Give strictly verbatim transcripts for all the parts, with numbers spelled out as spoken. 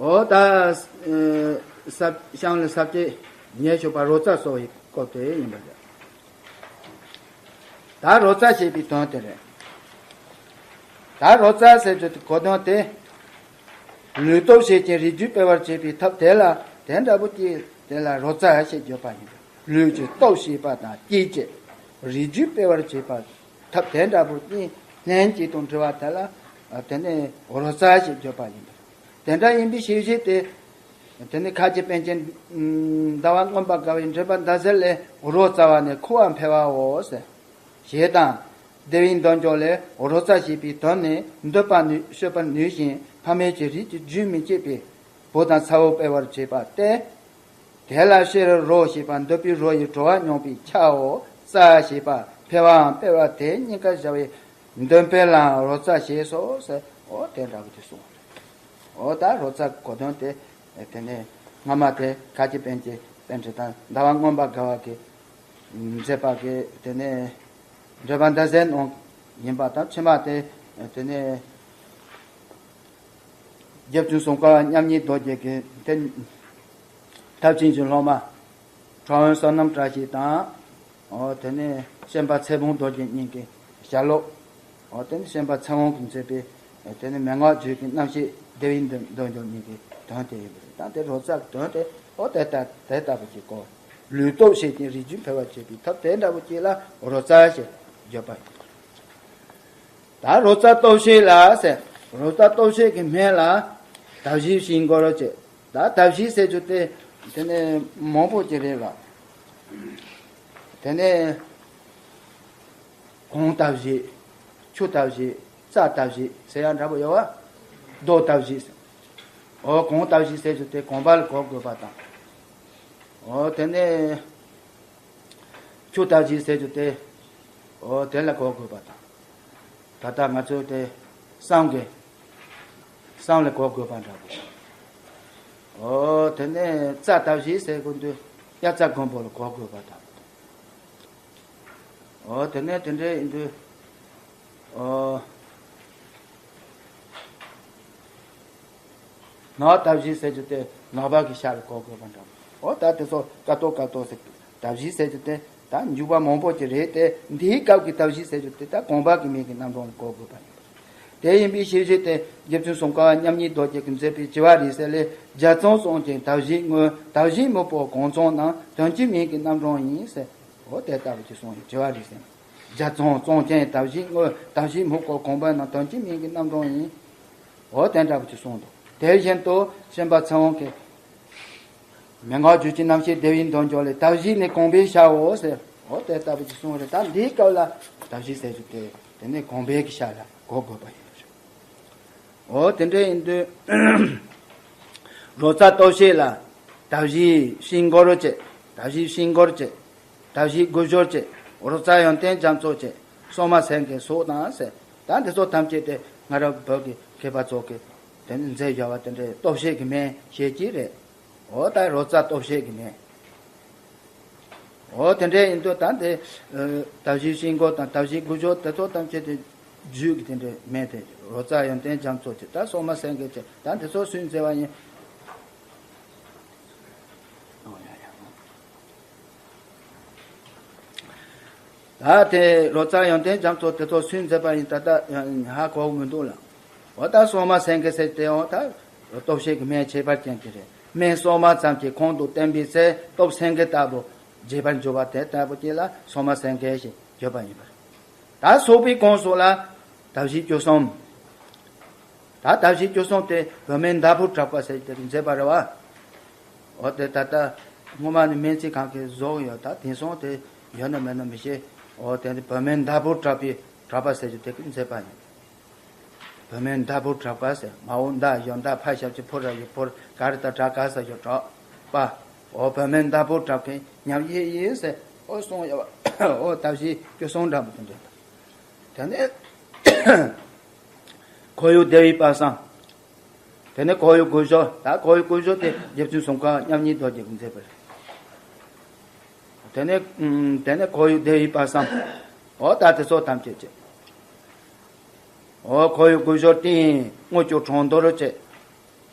འོ་ད་ཨ་ས་ཤང་ལ་ས་བཅད་ཉེ་ཤོས་པ་རོ་ཙ་གསོ་བའི་སྐོར་དེ་ཡིན་པ་རེད། ད་རོ་ཙ་ཞེས་པའི་དོན་དེ་རེད། ད་རོ་ཙ་ཟེར་རྒྱུ་དེ་གོ་དོན་དེ། ལུས་སྟོབས་ཆེ་ཅིང་རིགས་རྒྱུད་སྤེལ་བར་བྱེད་པའི་ཐབས་དེ་ལ་དེ་འདྲ་པོ་ཅིག་དེ་ལ་རོ་ཙ་ཞེས་བརྗོད་པ་ཡིན། ལུས་ཀྱི་སྟོབས་ཆེ་བ་དང་བཅས་ཀྱི་རིགས་རྒྱུད་སྤེལ་བར་བྱེད་པ་ཐབས་དེ་འདྲ་པོ་ཅིག་ལྷན་ཅིག་ཏུ་འབྲེལ་བ་དེ་ལ་དེ་ནི་རོ་ཙ་ཞེས་བརྗོད་པ་ཡིན། དེ་འདྲ་ཡིན་པའི་ཤེས་བྱེད་དེ། དེ་ནི་ཁ་ཆེ་པཎ་ཆེན་ཟླ་བ་མངོན་པར་དགའ་བའི་འགྲེལ་པ་མདའ་གསལ་ལས། རོ་ཙ་བ་ནི་ཁུ་བ་འཕེལ་བའོ་ཟེར། ཞེས་དང་། བདེ་བའི་འདོད་འཇོ་ལས། རོ་ཙ་ཞེས་པའི་དོན་ནི་འདོད་པ་ནུས་གསོད་པར་ནུས་ཤིང་ཕ་མེས་ཀྱི་རིགས་ཀྱི་རྒྱུད་མི་གཅིག་པའི་བུ་དང་ཚ་བོ་སྤེལ་བར་བྱེད་པ་སྟེ། དེ་ལ་ཕྱིར་རོ་ཞེས་པ་འདོད་པའི་རོ་ཡི་བྲོ་བ་མྱོང་བའི་ཆའོ། ཙ་ཞེས་པ་འཕེལ་བའམ་སྤེལ་བ་དེ་གཉིས་ཀ་སྦྱར་བའི་འདོད་འཕེལ་ལའང་རོ་ཙ་ཞེས་སོ་ཟེར། འོ་དེ་འདྲ་བོ་དེ་གསུངས། འོ་ད་རོ་ཙ་གོ་དོན་དེ། དེ་ནས་སྔ་མ་དེ་ཁ་ཆེ་པཎ་ཆེན་པཎ་ཆེན་དང་ཟླ་བ་མངོན་པར་དགའ་བ་གིས་མཛད་པ་གི་དེ་ནས་འགྲེལ་པ་མདའ་གསལ་ནང་ཡིན་པ་དང་། ཕྱི་མ་དེ་དེ་ནས་རྗེ་བཙུན་སུམ་མཁའ་བ་མཉམ་ཉིད་རྡོ་རྗེ་གིས་དེ་ཐབས་ཆེན་གྱི་སློབ་མ་ཁྲོ་བོ་བསོད་ནམས་བཀྲ་ཤིས་དང་། འོ་དེ་ནས་ཤན་པ་ཚེ་དབང་རྡོ་རྗེ་གཉིས་ཀྱི་ཞལ་སློབ། འོ་དེ་ནས་ཤན་པ་ཚེ་དབང་གིས་མཛད་པའི་དེ་ནས་མན་ངག་རྒྱུད་ཀྱི་རྣམ་བཤད་བདེ་བའི་འདོད་འདོད་འཇོ་གཉིས་ཀྱི་དོན་དེ་ཡིན་པ་རེད། ད་དེ་རོ་ཙ་གི་དོན་དེ། འོ་དེ་ལྟ་དེ་ལྟ་བུ་ཅིག་གོ། ལུས་སྟོབས་ཆེ་ཅིང་རིགས་རྒྱུད་འཕེལ་བར་བྱེད་པའི་ཐབས་དེ་འདྲ་བོ་ཅིག་ལ་རོ་ཙ་ཞེས་བརྗོད་པ་ཡིན། ད་རོ་ཙ་སྟོབས་ཆེ་ལ་ཟེར། རོ་ཙ་སྟོབས་ཆེ་གི་སྨན་ལ་དྭ་བཞི་བྱིན་དགོས་རོ་ཅེས། ད་དྭ་བཞི་ཟེར་རྒྱུ་དེ་དེ་ནས་མང་པོ་ཅིག་རེད་བ། དེ་ནས་གངས་དྭ་བཞི། ཆུ་དྭ་བཞི། རྩྭ་དྭ་བཞི་ཟེར་ཡང་འདྲ་པོ་ཡོད་བ། རྡོ་དྭ་བཞི་ཟེར། འོ་གངས་དྭ་བཞི་ཟེར་རྒྱུ་དེ་གངས་པ་ལ་གོ་དགོས་པ་དང་། འོ་དེ་ནས་ཆུ་དྭ་བཞི་ཟེར་རྒྱུ་དེ་འོ་དེ་ལ་གོ་དགོས་པ་དང་། ད་ལྟ་ང་ཚོས་དེ་བསམ་གི། བསམ་ལ་གོ་དགོས་པ་འདྲ་པོ། འོ་དེ་ནས་རྩྭ་དྭ་བཞི་ཟེར་དགོས་དུས་དབྱར་རྩྭ་དགུན་འབུ་ལ་གོ་དགོས་པ་དང་། འོ་དེ་ནས་དེ་འདྲ་ཡིན་དུས། འོ། ནགས་དྭ་བཞི་ཟེར་རྒྱུ་དེ་ནགས་པ་གི་ཤ་ལ་གོ་དགོས་པ་འདྲ་པོ། འོ་ད་དེ་ཚོ་ཀ་ཏོ་ཀ་ཏོ་ཟེར། དྭ་བཞི་ཟེར་རྒྱུ་དེ་ད་འཇུག་པ་མང་པོ་ཅིག་རེད་དེ། འདིའི་སྐབས་ཀྱི་དྭ་བཞི་ཟེར་རྒྱུ་དེ་ད་གོམ་པ་གི་མིང་གི་རྣམ་གྲངས་ལ་གོ་དགོས་པ་ཡིན། དེ་ཡིན་པའི་ཕྱིར་ཞེས་ཏེ། རྗེ་བཙུན་སུམ་མཁའ་བ་མཉམ་ཉིད་རྡོ་རྗེ་གིས་མཛད་པའི་བྱེ་བ་རིས་གསལ་ལས། རྒྱ་མཚོ་བཙོང་ཅན་དྭ་བཞིའི་དངོས། དྭ་བཞིའི་སྨུག་པོ་གངས་བཙོང་རྣམས། དོན་གྱི་མིང་གི་རྣམ་གྲངས་ཡིན་ཟེར། འོ་དེ་ལྟ་བུ་ཅིག་གསུངས་ཡོད། བྱེ་བ་རིས་གསལ། རྒྱ་མཚོ་བཙོང་ཅན་དྭ་བཞིའི་དངོས། དྭ་བཞིའི་སྨུག་པོ་གངས་པ་རྣམས། དོན་གྱི་མིང་གི་རྣམ་གྲངས་ཡིན། འོ་དེ་འདྲ་བུ་ཅིག་གསུངས་འདུག་དེ་བཞིན་དུ་ཤན་པ་ཚེ་དབང་གིས། མན་ངག་རྒྱུད་ཀྱི་རྣམ་བཤད་བདེ་བའི་འདོད་འཇོ་ལས། དྭ་བཞི་ནི་གོམ་པའི་ཤའོ་ཟེར། འོ་དེ་ལྟ་བུ་ཅིག་གསུངས་རེད། ད་འདིའི་སྐབས་ལ་དྭ་བཞི་ཟེར་རྒྱུ་དེ་དེ་ནི་གོམ་པའི་གི་ཤ་ལ་གོ་དགོས་པ་ཡིན་པ་རེད། འོ་དེ་འདྲ་ཡིན་དུས། རོ་ཙ་སྟོབས་ཆེ་ལ་དྭ་བཞི་བྱིན་དགོས་རོ་ཅེས། དྭ་བཞི་བྱིན་དགོས་རོ་ཅེས། དྭ་བཞི་དགུ་སྦྱོར་བཅས། རོ་ཙ་ཡོན་ཏན་རྒྱ་མཚོ་བཅས། སོག་མ་སེང་གེ་སོགས་དང་ཟེར། ད་འདི་ཚོ་ཐམས་ཅད་དེ་ང་རང་བོད་ཀྱི་མཁས་པ་ཚོ་གིས་དེ་ནི་མཛད་བཞག་པ་དེ་འདྲའི་སྟོབས་ཆེ་གི་སྨན་ཞེས་ཀྱི་རེད། འོ་ད་རོ་ཙ་སྟོབས་ཆེ་གི་སྨན། འོ་དེ་འདྲའི་ཡིན་དུས་ད་འདི་དྭ་བཞི་བྱིན་དགོས་དང་དྭ་བཞི་དགུ་སྦྱོར་དེ་ཚོ་ཐམས་ཅད་དེ་རྒྱུད་ཀྱི་དེ་འདྲའི་སྨན་དེ། རོ་ཙ་ཡོན་ཏན་རྒྱ་མཚོ་བཅས། ད་སོག་མ་སེང་གེ་བཅས། ད་འདི་ཚོ་སུས་མཛད་པ་ཡིན། ད་དེ་རོ་ཙ་ཡོན་ཏན་རྒྱ་མཚོ་དེ་ཚོ་སུས་མཛད་པ་ཡིན་ད་ལྟ་ཧ་གོ་མི་འདུག་ལ། འོ་ད་སོག་མ་སེང་གེ་ཟེར་དེ་འོ་ད་སྟོབས་ཆེ་གི་སྨན་ཁྱད་པར་ཅན་དེ་རེད། སྨན་སོག་མ་ཙམ་གྱི་ཁོང་དུ་བསྟན་པའི་ཚེ་སྟོབས་སེང་གེ་ལྟ་བུ་རྒྱས་པར་འགྱུར་བ་དེ་ལྟ་བུ་ཅིག་ལ་སོག་མ་སེང་གེ་ཞེས་བརྗོད་པ་ཡིན་པ་རེད། ད་སོག་པོའི་གོང་སོགས་ལ་དྭ་བཞི་བཅུ་གསུམ། ད་དྭ་བཞི་བཅུ་གསུམ་དེ་བུད་མེད་མདའ་ཕུར་དྲག་པ་ཟེར་དེ་མཛད་པ་རེད་བ། འོ་དེ་ད་ལྟ་སྔོན་མ་ནས་སྨན་རྩིས་ཁང་གིས་བཟོས་ཡོད། ད་དེང་སང་དེ་ཡོད་ན་མེད་ན་མི་ཤེས། འོ་དེ་བུད་མེད་མདའ་ཕུར་དྲག་པའི་དྲག་པ་ཟེར་རྒྱུ་དེ་གིས་མཛད་པ་ཡིན། བུད་མེད་མདའ་ཕུར་དྲག་པ་ཟེར། མ་འོངས་མདའ་གཞུ་མདའ་ཕར་ཞབས་ཀྱུ་ཕུར་ར་ཡི་ཕུར། ག་རི་དྭགས་དྲག་ག་ས་ཞབས་དྲག་པ། འོ་བུད་མེད་མདའ་ཕུར་དྲག་པའི་ཉམས་ཡེ་ཡིན་ཟེར། འོ་གསུངས་ཡོད་བ། འོ་དྭ་བཞི་བཅུ་གསུམ་འདྲ་པོ་དེ་འདྲ། དེ་ནས་ཁོར་ཡུག་བདེ་བའི་དཔག་བསམ། དེ་ནས་ཁོར་ཡུག་དགུ་སྦྱོར། ད་ཁོར་ཡུག་དགུ་སྦྱོར་དེ་རྗེ་བཙུན་སུམ་མཁའ་མཉམ་ཉིད་རྡོ་རྗེ་གིས་མཛད་པ་རེད། དེ་ནས་ཨུམ། དེ་ནས་ཁོར་ཡུག་བདེ་བའི་དཔག་བསམ། འོ་ད་དེ་ཚོ་ཐམས་ཅད་བྱས། འོ་ཁོར་ཡུག་དགུ་སྦྱོར་ཏིང་དངུལ་ཆུ་གྲོང་རྡོར་བཅས།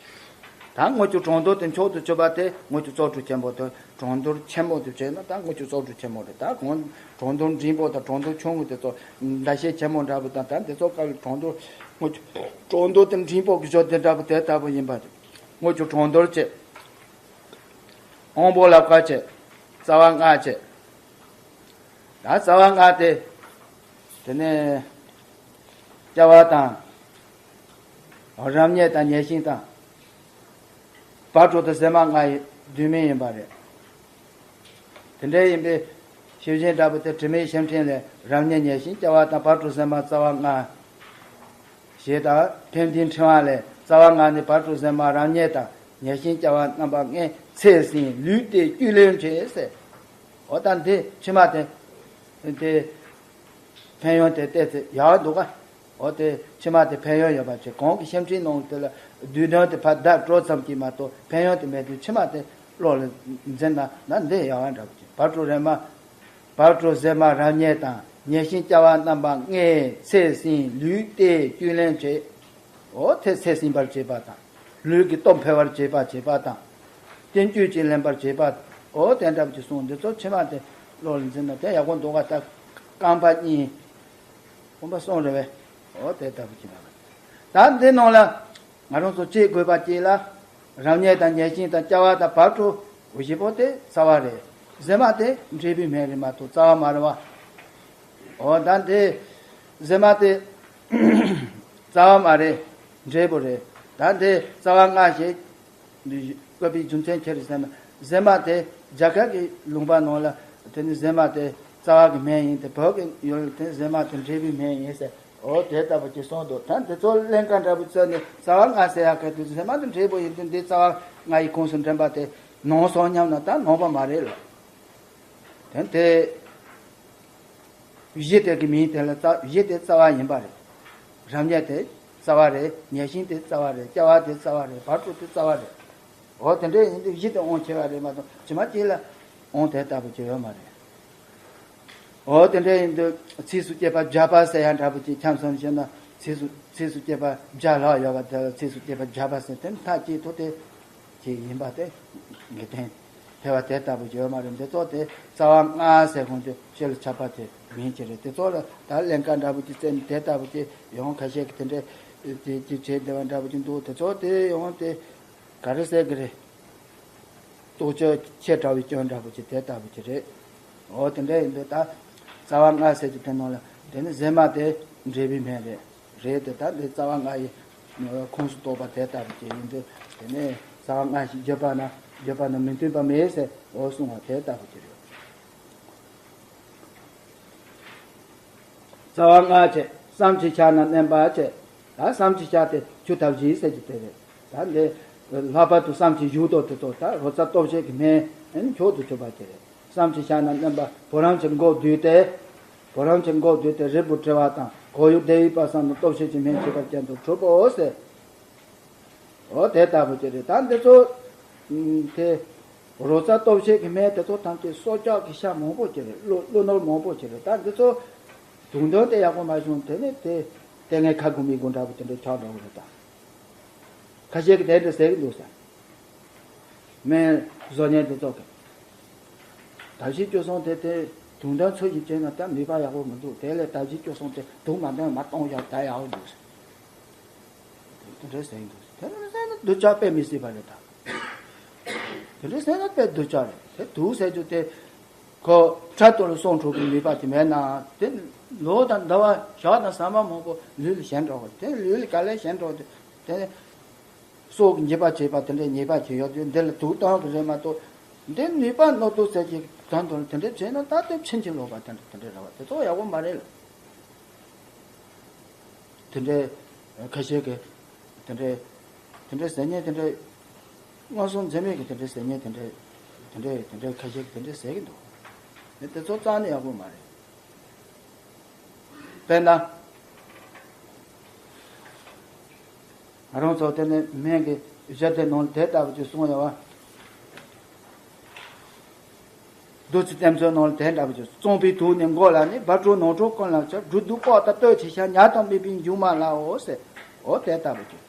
ད་དངུལ་ཆུ་གྲོང་རྡལ་དེ་མཆོག་ཏུ་གྱུར་པ་དེ་དངུལ་ཆུ་བཙོག་གྲུ་ཆེན་པོ་དེ་གྲོང་རྡལ་ཆེན་པོ་དེ་བྱས་ན་ད་དངུལ་ཆུ་བཙོག་གྲུ་ཆེན་པོ་རེད། ད་གོང་གྲོང་རྡལ་འབྲིང་པོ་དང་གྲོང་རྡལ་ཆུང་ངུ་དེ་ཚོ་ཟླ་ཤས་ཆེན་པོ་འདྲ་པོ་དང་ད་འདི་ཚོ་ག་གྲོང་རྡལ་དངུལ་ཆུ་གྲོང་རྡལ་དེ་འབྲིང་པོ་གི་ཕྱོགས་དེ་འདྲ་པོ་དེ་ལྟ་བུ་ཡིན་པ་རེད། དངུལ་ཆུ་གྲོང་རྡལ་བྱས། དབང་པོ་ལ་བཀའ་བྱས། རྩ་བ་ལྔ་བྱས། ད་རྩ་བ་ལྔ་དེ། དེ་ནས་སྐྱ་བ་དང་། རབ་མཉེས་དང་ཉེར་ཞིང་དང་། བག་དྲོ་དང་ཟེ་མ་ལྔ་ཡི་བསྡུས་མིང་ཡིན་པ་རེད། དེ་འདྲ་ཡིན་པས་ཤེར་ཕྱིན་འདྲ་པོ་དེ་དྲི་མེད་ཤེར་ཕྱིན་ལས་རབ་མཉེས་ཉེར་ཞིང་སྐྱ་བ་དང་བག་དྲོ་ཟེ་མ་རྩ་བ་ལྔ། ཞེས་དང་ཕན་བདེའི་ཕྲེང་བ་ལས་རྩ་བ་ལྔ་ནི་བག་དྲོ་ཟེ་མ་རབ་མཉེས་དང་ཉེར་ཞིང་སྐྱ་བ་རྣམ་པ་ལྔས་ཚེ་ཟིན་ལུས་བརྟས་རྒྱུད་བློས་འབྱེད་ཟེར། འོ་ད་འདི་ཕྱི་མ་དེ། དེ། ཕན་ཡོན་དེ་བལྟས་ཚེ་ཡག་འདུག་ག་འོ་དེ་ཕྱི་མ་དེ་ཕན་ཡོན་ཡོད་པ་བྱས་གོང་གི་ཤེར་ཕྱིན་ནང་དེ་ལ་བསྡུས་དོན་དེ་ཕར་བརྡ་སྤྲོད་ཙམ་གྱིས་མ་གཏོགས་ཕན་ཡོན་དེ་མེད་དུས་ཕྱི་མ་དེ་བློ་ལ་འཛིན་ན་ན་འདི་ཡག་པ་འདྲ་པོ་བྱས་བག་དྲོ་རེ་མ། བག་དྲོ་ཟེ་མ་རབ་མཉེས་དང་ཉེར་ཞིང་སྐྱ་བ་རྣམ་པ་ལྔས་ཚེ་ཟིན་ལུས་བརྟས་རྒྱུད་བློས་འབྱེད། འོ་དེ་ཚེ་ཟིན་པར་བྱེད་པ་དང་། ལུས་ཀྱི་སྟོབས་འཕེལ་བར་བྱེད་པ་བྱེད་པ་དང་། བརྟན་བཅོས་ཀྱིས་ལེན་པར་བྱེད་པ། འོ་དེ་འདྲ་བ་ཅིག་གསུངས་འདི་ཚོ་ཕྱི་མ་དེ་བློ་ལ་འཛིན་ན་དེ་ཡག་པོ་འདུག་ག་ད་རྐང་པ་གཉིས། སྐོམ་པ་གསུམ་རེད་བས། འོ་དེ་ལྟ་བུ་ཅིག་ལ། ད་འདི་ནང་ལ་ང་རང་ཚོ་བྱེད་དགོས་པ་ཅིག་ལ། རབ་མཉེས་དང་ཉེར་ཞིང་དང་སྐྱ་བ་དང་བག་དྲོ་བཞི་པོ་དེ་རྩ་བ་རེད། ཟེ་མ་དེ་འབྲས་བུའི་སྨན་རེད་མ་གཏོགས་རྩ་བ་མ་རེད་བ། འོ་ད་འདི་ཟེ་མ་དེ་རྩ་བ་མ་རེད། འབྲས་བུ་རེད། ད་འདི་རྩ་བ་ལྔ་ཞིག་འདི་བཀོད་པའི་རྒྱུ་མཚན་ཅི་རེད་ཟེར་ན་ཟེ་མ་དེ་རྒྱ་གར་གྱི་ལུང་པ་ནང་ལ་དེ་ནི་ཟེ་མ་དེ་རྩ་བ་གི་སྨན་ཡིན་ཏེ་བོད་ཀྱི་ཡུལ་དེ་ཟེ་མ་དེ་འབྲས་བུའི་སྨན་ཡིན་ཟེར། འོ་དེ་ལྟ་བུ་ཅིག་གསུངས་འདུག་ད་འདི་ཚོ་ཀླན་ཀ་འདྲ་པོ་བཙལ་ནས་རྩ་བ་ལྔ་ཟེར་ཡག་གི་དུས་ཟེ་མ་དེ་འབྲས་བུ་ཡིན་དུས་འདི་རྩ་བ་ལྔ་ཡི་ཁོངས་སུ་འདྲེན་པ་དེ་ནོར་སོང་སྙམ་ན་ད་ནོར་བ་མ་རེད་ལ། དེ་དེ། བཞི་དེ་གི་མིང་དེ་ལ་རྩ་བཞི་དེ་རྩ་བ་ཡིན་པ་རེད། རབ་མཉེས་དེ་རྩ་བ་རེད། ཉེར་ཞིང་དེ་རྩ་བ་རེད། སྐྱ་བ་དེ་རྩ་བ་རེད། བག་དྲོ་དེ་རྩ་བ་རེད། འོ་དེ་འདྲ་ཡིན་དུས་བཞི་དེ་དབང་ཆེ་བ་རེད་མ་གཏོགས་ཕྱི་མ་གཅིག་ལ་དབང་དེ་ལྟ་བུ་ཅིག་ཡོད་མ་རེད། འོ་དེ་འདྲ་ཡིན་དུས་ཚིགས་སུ་བཅད་པ་བརྒྱ་པ་ཟེར་ཡ་འདྲ་པོ་ཅིག་འཁྱམས་སོང་ཞེ་ན་ཚིགས་སུ་ཚིགས་སུ་བཅད་པ་བརྒྱ་ལྷག་ཡོད་པ་དེ་ལ་ཚིགས་སུ་བཅད་པ་བརྒྱ་པ་ཟེར་དེ་མཐའ་གཅིག་ཏུ་དེ་ཅིག་ཡིན་པ་དེ་འགལ་རྐྱེན་འཕེལ་བ་དེ་ལྟ་བུ་ཅིག་ཡོད་མ་རེད། འདི་ཚོ་དེ་རྩ་བ་ལྔ་ཟེར་ཁོང་ཚོས་ཤེས་ལ་ཆགས་པ་དེ་མིན་ཅི་རེད། དེ་ཚོ་ལ་ད་ཀླན་ཀ་འདྲ་པོ་ཅིག་བཙལ་ནས་དེ་ལྟ་བུ་ཅིག་ཡང་ཁ་ཤས་ཀྱི་དེ་འདྲ་དེ་ཅིག་བྱས་བསྡད་པ་འདྲ་པོ་ཅིག་འདུག་དེ་ཚོ་དེ་ཡང་དེ། ག་རེ་ཟེར་གི་རེད། རྟོག་དཔྱོད་ཆེ་དྲགས་པའི་སྐྱོན་འདྲ་པོ་ཅིག་དེ་ལྟ་བུ་ཅིག་རེད། འོ་དེ་འདྲ་ཡིན་དུས་ད་རྩ་བ་ལྔ་ཟེར་གྱི་དེ་ནང་ལ་དེ་ནི་ཟེ་མ་དེ་འབྲས་བུའི་སྨན་རེད། རེད་དེ་ད་འདི་རྩ་བ་ལྔ་ཡི་ཁོངས་སུ་གཏོགས་པ་དེ་ལྟ་བུ་ཅིག་ཡིན་དུས་དེ་ནས་རྩ་བ་ལྔ་ཞིག་བརྗོད་པ་ན་བརྗོད་པ་ན་མི་མཐུན་པ་མེད་ཟེར་འོ་གསུང་བ་དེ་ལྟ་བུ་ཅིག་རེད། རྩ་བ་ལྔ་བྱས། བསམ་གྱིས་བཞག་ན་མནན་པ་བྱས། ད་བསམ་གྱིས་བཞག་སྟེ་ཆུ་ལྟ་བཞིན་ཟེར་གྱི་དེ་རེད། ད་འདི་ལྷག་པར་དུ་བསམ་གྱིས་བཞུགས་དོ་དེ་ཚོ་ད་རོ་ཙ་སྟོབས་ཆེ་གི་སྨན་ཨེ་མཆོག་ཏུ་གྱུར་པ་དེ་རེད། བསམ་གྱིས་བཞག་ན་མནན་པ་བུ་རམ་གྱི་མགོ་བསྡུས་ཏེ། བུ་རམ་གྱི་མགོ་བསྡུས་ཏེ་རིལ་བུ་བྲི་བ་དང་གོ་ཡུ་བདེ་བའི་དཔལ་བསམ་ནི་སྟོབས་ཆེ་གི་སྨན་བྱེད་པར་བསྐྱེད་དུ་གྲུབ་བོ་ཟེར། འོ་དེ་ལྟ་བུ་ཅིག་རེད། ད་འདི་ཚོ་དེ་རོ་ཙ་སྟོབས་ཆེ་གི་སྨན་དེ་ཚོ་ཐམས་ཅད་སྲོག་ཆགས་ཀྱི་ཤ་མང་པོ་ཅིག་རེད། ཀླུ་ཀླུ་ནོར་མང་པོ་ཅིག་རེད། ད་འདི་ཚོ་དུག་འདོན་དེ་ཡག་པོ་མ་བྱུང་དེ་ནས་དེ་ལྟས་ངན་ཁ་དགུ་མིག་དགུ་འདྲ་པོ་དེ་འདྲ་ཆགས་འགྲོ་གི་རེད། ད་ཁ་ཤས་ཀྱིས་དེ་འདྲ་ཟེར་གི་འདུག་ཟེར། སྨན་བཟོ་མཁན་དེ་ཚོ་གིས་ད་བཞི་བཅུ་སོང་དེ་དེ་དུག་འདོན་ཚུལ་ཞིག་བྱས་ན་ད་ནུས་པ་ཡག་པོ་མི་འདུག་དེ་ལས་ད་བཞི་བཅུ་སོང་དེ་དུག་མ་འདོན་མ་གཏོང་ཡག་ད་ཡག་པོ་འདུག་ཟེར། དེ་འདྲ་ཟེར་གྱི་འདུག་དེ་འདྲ་ཟེར་ན་སྡུག་ཅག་དཔེ་མི་སྲིད་པ་རེད་ད། དེ་འདྲ་ཟེར་ན་དཔེ་སྡུག་ཅག་རེད། དེ་དུག་ཟེར་རྒྱུ་དེ་ཁོ་ཕྲ་དོ་ལ་སྲོག་འཕྲོག་གི་ནུས་པ་དེ་མེད་ན་དེ་ལོ་དང་ཟླ་བ་ཞག་དང་ཟ་མ་མང་པོ་ལུས་ལ་ཞེན་འགྲོ་གི་དེ་ལུས་ལ་ག་ལེར་ཞེན་འགྲོ་དེ་དེ་སྲོག་གི་འཇིབ་པ་བྱེད་པ་དེ་འདྲའི་ཉེས་པ་ཅིག་ཡོད་དུས་འདི་ལ་དུག་གཏོང་གི་རེད་མ་གཏོགས་འདི་ནུས་པ་རྣོ་དུ་ཟེར་གྱི་གང་དུ་དེ་འདྲ་བྱས་ན་ད་དེ་ཕྱིན་ཅི་ལོག་པ་དེ་འདྲ་དེ་འདྲ་རེད་བ། དེ་ཚོ་ཡག་པོ་མ་རེད་ལ། དེ་འདྲའི་ཁ་ཤས་ཀྱིས་དེ་འདྲའི་དེ་འདྲའི་ཟེར་མཁན་དེ་འདྲའི་མངོན་སུམ་འཛེམ་མེད་ཀྱིས་དེ་འདྲའི་ཟེར་མཁན་དེ་འདྲའི་དེ་འདྲའི་དེ་འདྲའི་ཁ་ཤས་ཀྱིས་དེ་འདྲའི་ཟེར་གྱི་འདུག་དེ་དེ་ཚོ་རྩ་ནས་ཡག་པོ་མ་རེད། དཔེར་ན། ང་རང་ཚོ་དེ་ནས་སྨན་གྱི་གཞི་དེ་ནང་དེ་ལྟ་བུ་ཅིག་གསུངས་ཡོད་བ། བདུད་རྩི་རྟེན་མཛོད་ནང་ལ་དེ་འདྲ་བུ་ཅིག་བཙོངས་པའི་དུག་ནི་མགོ་ལ་གནས། བ་དྲུག་ནང་ཁྲོལ་ཀུན་ལ་ཆགས། སྦྲུལ་གདུག་པགས་དང་སྟོད་ཀྱི་ཤ། ཉ་དང་སྨུག་པའི་མཇུག་མ་ལའོ་ཟེར། འོ་དེ་ལྟ་བུ་ཅིག་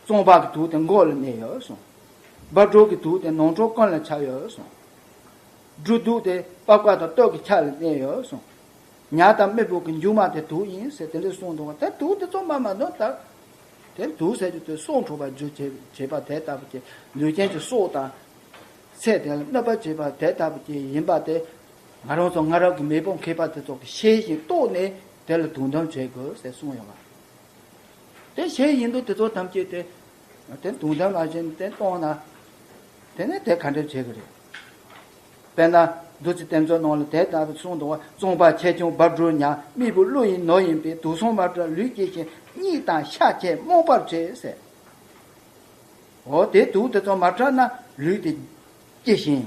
བཙོངས་པ་གི་དུག་དེ་མགོ་ལ་གནས་ཡོད་གསུངས། སྦལ་སྦྲུལ་གྱི་དུག་དེ་ནོར་འཁྲུལ་ཀུན་ལ་ཁྱབ་ཡོད་གསུངས། སྦྲུལ་དུག་དེ་པགས་ཀ་དང་སྟོད་ཀྱི་ཁྱབ་ལ་གནས་ཡོད་གསུངས། ཉ་དང་སྨུག་པོ་གི་མཇུག་མ་དེ་དུག་ཡིན་ཟེར་དེ་འདྲ་གསུངས་འདུག་བ། དེ་དུག་དེ་ཚོ་མ་མ་འདོན་ལྟར། དེ་དུག་ཟེར་རྒྱུ་དེ་སྲོག་འཕྲོག་པར་འགྱུར་བྱེད་བྱེད་པ་དེ་ལྟ་བུ་ཅིག་ལུས་ཅན་གྱི་སྲོག་དང་། ཚེ་དེ་ལ་གནོད་པ་བྱེད་པ་དེ་ལྟ་བུ་ཅིག་ཡིན་པ་དེ། ང་རང་ཚོ་སྔ་རབས་ཀྱི་མེས་པོ་མཁས་པ་དེ་ཚོ་གིས་ཤེས་བཞིན་རྟོགས་ནས་དེ་ལ་དུག་འདོན་བྱེད་དགོས་ཟེར་གསུངས་ཡོད་པ། དེ་ཤེས་བཞིན་དུ་དེ་ཚོ་ཐམས་ཅད་དེ། དེ་དུག་འདོན་མ་བྱས་ནས་དེ་གཏོང་ན། དེ་ནས་དེ་ག་འདྲ་བྱེད་ཀྱི་རེད། དཔེར་ན། བདུད་རྩི་གཏེར་མཛོད་ནང་ལ་དེ་ལྟ་བུ་གསུངས་འདུག་བ། བཙོང་པ་ཆེ་ཆུང་སྦལ་སྦྲུལ་ཉ། སྨུག་པོ་ཀླུ་ཡི་ནོར་ཡིན་པས། དུག་གསུམ་མ་བྲལ་ལུས་སྐྱེ་ཞིང་། གཉིད་དང་ཤ་ཆད་རྨོངས་པར་བྱེད་ཟེར། འོ་དེ་དུག་དེ་ཚོ་མ་བྲལ་ན་ལུས་དེ་སྐྱེ་ཞིང་།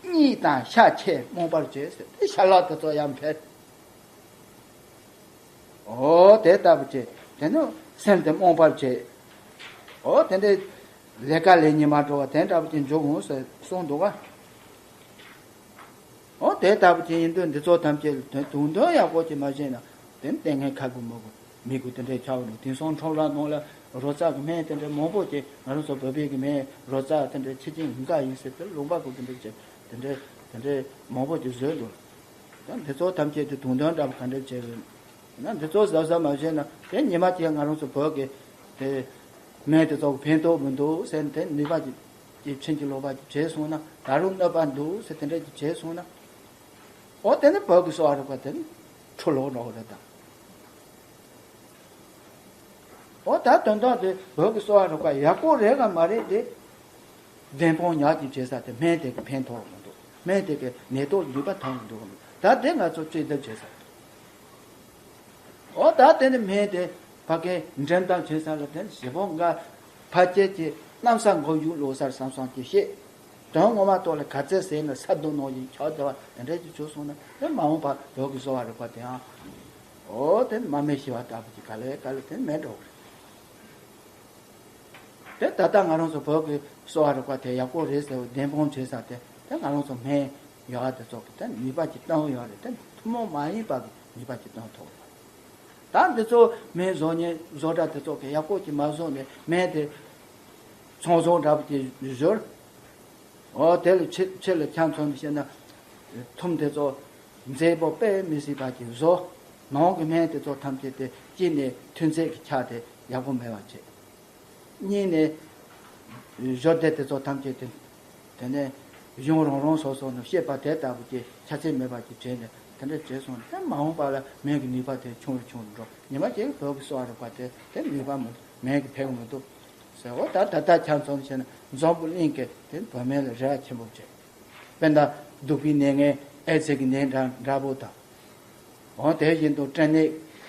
གཉིད་དང་ཤ་ཆད་རྨོངས་པར་བྱེད་ཟེར། དེ་ཤ་ལག་དེ་ཚོ་ཡང་འཕེལ། འོ་དེ་ལྟ་བུ་བྱེད། དེ་ནི་སེམས་དེ་རྨོངས་པར་བྱེད། འོ་དེ་འདྲའི་ལས་ཀ་ལས་ཉིན་མ་འགྲོ་བ་དེ་འདྲ་བུ་ཅིག་འཇུག་འོང་ཟེར་གསུངས་འདུག་ག་འོ་དེ་ལྟ་བུ་ཅིག་ཡིན་དུས་འདི་ཚོ་ཐམས་ཅད་ལ་དོན་དུང་དོན་ཡག་པོ་ཅིག་མ་བྱས་ན་དེ་ནི་ལྟས་ངན་ཁ་དགུ་མི་དགུ་མི་དགུ་དེ་འདྲའི་ཆགས་འདུག་དེང་སང་ཁྲོམ་ར་ནང་ལ་རོ་ཙག་གི་སྨན་དེ་འདྲའི་མང་པོ་ཅིག་ང་རང་ཚོ་བོད་པའི་གི་སྨན་རོ་ཙག་དེ་འདྲའི་ཕྱི་རྐྱེན་འགའ་ཡིན་ཟེར་དེ་ལུང་པ་གུ་དེ་འདྲའི་ཅིག་དེ་འདྲའི་དེ་འདྲའི་མང་པོ་ཅིག་བཟོས་འདུག་ད་འདི་ཚོ་ཐམས་ཅད་དེ་དུང་དོན་འདྲ་བ་ག་འདྲ་བྱས་རེད། ན་འདི་ཚོ་གཟབ་གཟབ་མ་བྱས་ན་དེ་ཉི་མ་གཅིག་ང་རང་ཚོ་བོད་ཀྱི་དེ་སྨན་དེ་ཚོ་གི་ཕན་ཐོགས་མི་འདུག་ཟེར་ནས་དེ་ནུས་པ་ཅིག་ཅིག་ཕྱིན་ཅི་ལོག་པ་ཅིག་བྱས་སོང་ན་ད་རུང་གནོད་པ་འདུག་ཟེར་དེ་འདྲ་ཅིག་བྱས་སོང་ན། འོ་དེ་ནི་བོད་ཀྱི་གསོ་བ་རིག་པ་དེ་ནི་འཁྲུལ་ལོག་འགྲོ་གི་རེད་ད། འོ་ད་དོན་དག་དེ་བོད་ཀྱི་གསོ་བ་རིག་པ་ཡག་པོ་རེད་ག་མ་རེད་དེ། བདེན་དཔང་ཉག་གཅིག་བྱེད་ས་དེ་སྨན་དེ་གི་ཕན་ཐོགས་མི་འདུག་སྨན་དེ་གི་ནད་ཐོག་ནུས་པ་ཐོན་མི་འདུག་ད་དེ་ང་ཚོ་རྩིས་ལྡན་བྱེད་ས་རེད། འོ་ད་དེ་ནི་སྨན་དེ་ཕ་གིར་འགྲེམས་སྟངས་བྱེད་ས་ལ་དེ་ནི་བྱེད་པོ་འགའ་ཕལ་ཆེར་གྱི་གནམ་ས་འགོག་རྒྱུག་ལོག་སར་བསམ་བསམ་གྱིས་ཤེས། དོན་ངོ་མ་ཐོག་ལ་ག་ཚད་ཟེར་ན་ས་རྡོ་ནང་བཞིན་ཆགས་བསྡད་པ་དེ་འདྲ་ཅིག་བྱུང་སོང་ན་དེ་མ་འོངས་པ་བོད་ཀྱི་གསོ་བ་རིག་པ་དེའང་། འོ་དེ་ནི་མ་སྨད་ཞི་བ་ལྟ་བུ་ཅིག་ག་ལེ་ག་ལེ་དེ་ནི་མེད་འགྲོ་གི་རེད། དེ་ད་ལྟ་ང་རང་ཚོ་བོད་ཀྱི་གསོ་བ་རིག་པ་དེ་ཡག་པོ་རེད་ཟེར་བའི་བདེན་དཔང་བྱེད་ས་དེ་དེ་ང་རང་ཚོ་སྨན་ཡག་དེ་ཚོ་གི་དེ་ནུས་པ་ཅིག་བཏོན་ཡོད་རེད། དེ་ཐུན་མོང་མ་ཡིན་པ་གི་ནུས་པ་ཅིག་བཏོན་ཐུབ་རེད། ད་འདི་ཚོ་སྨན་བཟོ་མཁན་བཟོ་གྲྭ་དེ་ཚོ་གི་ཡག་པོ་ཅིག་མ་བཟོ་ནས་སྨན་དེ་ཚོང་ཟོག་འདྲ་པོ་ཅིག་བཟོས། འོ་དེ་ལ་ཕྱི་ཕྱི་ལ་ཆ་མཚོན་ནས་བཤད་ན་ཐུམ་དེ་ཚོ་མཛེས་པོ་དཔེ་མི་སྲིད་པ་ཅིག་བཟོ། ནང་གི་སྨན་དེ་ཚོ་ཐམས་ཅད་དེ་གཅིག་ནས་མཐུན་རྫས་ཀྱི་ཆ་དེ་ཡག་པོ་མེད་པ་བྱེད། གཉིས་ནས་ཞོར་དེ་དེ་ཚོ་ཐམས་ཅད་དེ། དེ་ནས་གཞུང་རང་རང་སོ་སོ་ནས་བཤད་པ་དེ་ལྟ་བུ་ཅིག་ཆ་ཚད་མེད་པ་ཅིག་བྱས་ནས་དེ་འདྲ་བྱས་སོང་ན་དེ་མ་འོངས་པ་ལ་སྨན་གྱི་ནུས་པ་དེ་ཆུང་རུ་ཆུང་རུ་འགྲོ། ཉི་མ་གཅིག་བོད་ཀྱི་གསོ་བ་རིག་པ་དེ་དེ་ནུས་པ་མི་འདུག་སྨན་གྱི་ཕན་མི་འདུག་ཟེར། འོ་ད་ད་ལྟ་ཆ་མཚོན་བྱས་ན་འཛམ་བུ་གླིང་གི་དེ་བོད་སྨན་ལ་རེ་བ་ཆེན་པོ་བྱས། དཔེར་ན་གདུག་པའི་ནད་ངན་ཨེ་ཙི་གི་ནད་འདྲ་འདྲ་པོ་དང་། འོ་དེ་བཞིན་དུ་སྐྲན་ནད་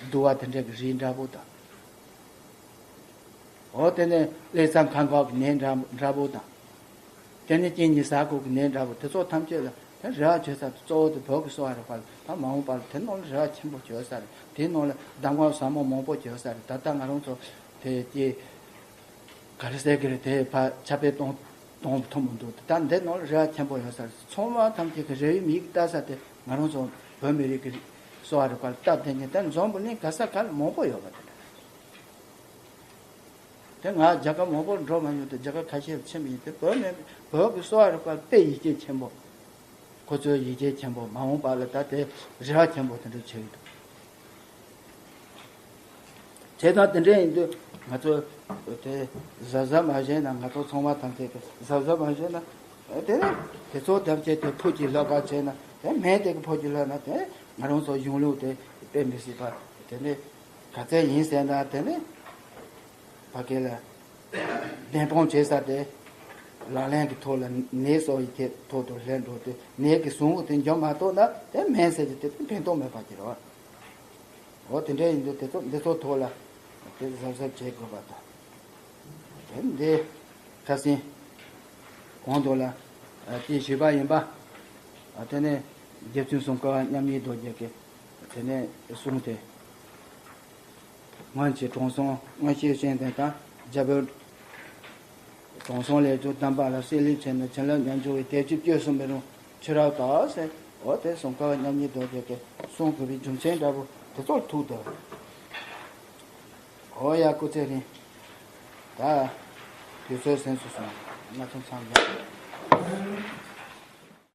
གདུག་པ་དེ་འདྲ་གི་རིགས་འདྲ་པོ་དང་། འོ་དེ་ནས་ཀླད་རྩ་ཁ་འགག་གི་ནད་འདྲ་འདྲ་པོ་དང་། དེ་ནས་གཅིན་སྙི་ཟ་ཁོག་གི་ནད་འདྲ་པོ་དེ་ཚོ་ཐམས་ཅད་ལ་དེ་རེ་བ་བྱེད་ས་དེ་གཙོ་བོ་དེ་བོད་ཀྱི་གསོ་བ་རིག་པ་ལ་ད་མ་འོངས་པ་ལ་དེ་ནང་ལ་རེ་བ་ཆེན་པོ་བྱེད་ས་རེད། དེའི་ནང་ལ་གདམས་ངག་ཟབ་མོ་མང་པོ་བྱེད་ས་རེད། ད་ལྟ་ང་རང་ཚོ་དེ་ཀྱེ་ག་རེ་ཟེར་གི་རེད། དེ་ཕར་ཁྱབ་སྤེལ་གཏོང་གཏོང་ཐུབ་མི་འདུག་ད་འདི་ནང་ལ་རེ་བ་ཆེན་པོ་ཡོད་ས་རེད། ཚང་མ་ཐམས་ཅད་ཀྱི་རེ་བའི་མིག་ལྟ་ས་དེ་ང་རང་ཚོ་བོད་མི་རིགས་ཀྱི་གསོ་བ་རིག་པ་ལ་སྟབས་བདེ་ངེས་དེ་འཛམ་བུ་གླིང་ག་ས་ག་ལ་མང་པོ་ཡོད་པ་དེ་རེད། དེ་ང་རྒྱ་གར་མང་པོར་འགྲོ་མ་མྱོང་དུས་རྒྱ་གར་ཁ་ཤས་ལ་ཕྱིན་པ་ཡིན་དུས་བོད་མི་བོད་ཀྱི་གསོ་བ་རིག་པ་དཔེ་ཡིད་ཆེས་ཆེན་པོ། ཁོ་ཚོའི་ཡིད་ཆེས་ཆེན་པོ་མ་འོངས་པ་ལ་ད་དེ་རེ་བ་ཆེན་པོ་དེ་འདྲ་བྱེད་ཀྱི་འདུག་བྱས་ཙང་དེ་འདྲ་ཡིན་དུས་ང་ཚོ་དེ་གཟབ་གཟབ་མ་བྱས་ན་ང་ཚོ་ཚང་མ་ཐམས་ཅད་ཀྱིས་གཟབ་གཟབ་མ་བྱས་ན་དེ་ནས་དེ་ཚོ་ཐམས་ཅད་དེ་ཕུགས་ཀྱི་ལྷོད་པ་བྱས་ན་དེ་སྨན་དེ་གི་ཕུགས་ཀྱི་ལྷོད་ན་དེ་ང་རང་ཚོ་གཞུང་ལུགས་དེ་དཔེ་མི་སྲིད་པ་དེ་ནས་ག་ཚད་ཡིན་ཟེར་ན་དེ་ནས། ཕ་གི་ལ་བདེན་དཔང་བྱེད་ས་དེ་ལག་ལེན་གྱི་ཐོག་ལ་ནད་གསོ་བའི་ཐད་ཐོག་ཏུ་ལྷན་འགྲོ་དུས་ནད་ཀྱི་ཟུངས་པོ་དེ་འཇོམས་མ་ཐུབ་ན་དེ་སྨན་ཟེར་གྱི་དེ་ཕན་ཐོགས་མེད་པ་ཅིག་རེད་བ། འོ་དེ་འདྲ་ཡིན་དུས་དེ་ཚོ་འདི་ཚོ་ཐོག་ལ་དེ་གཟབ་གཟབ་བྱེད་དགོས་པ་དང་། དེ་འདི་ཁ་སང་གོང་དུ་ལ་དེ་ཞུས་པ་ཡིན་པ། དེ་ནས་རྗེ་བཙུན་སུམ་མཁའ་བ་མཉམ་ཉིད་རྡོ་རྗེ་གིས་དེ་ནས་གསུངས་ཏེ། སྔོན་གྱི་དྲང་སྲོང་མངོན་ཤེས་སྤྱན་ལྡན་དང་རྒྱ་བོད་དྲང་སྲོང་ལས་སྦྱོར་གདམས་པ་ལ་གསེར་ལས་བྱས་ནས་བྱིན་རླབས་ཉམས་འགྱུར་བའི་དལ་གྱིས་བཅོས་སུ་མི་རུང་ཕྱིར་རབ་དག་ཟེར། འོ་དེ་སུམ་མཁའ་བ་མཉམ་ཉིད་རྡོ་རྗེ་གིས་གསུང་དགོས་པའི་རྒྱུ་མཚན་འདྲ་པོ་དེ་ཚོར་ཐུག་འདུག་འོ་ཡ་སྐུ་ཚེ་རིང་། ད་དུས་ཚོད་ཟིན་སོང་། ང་ཚོ་ཚང་མ།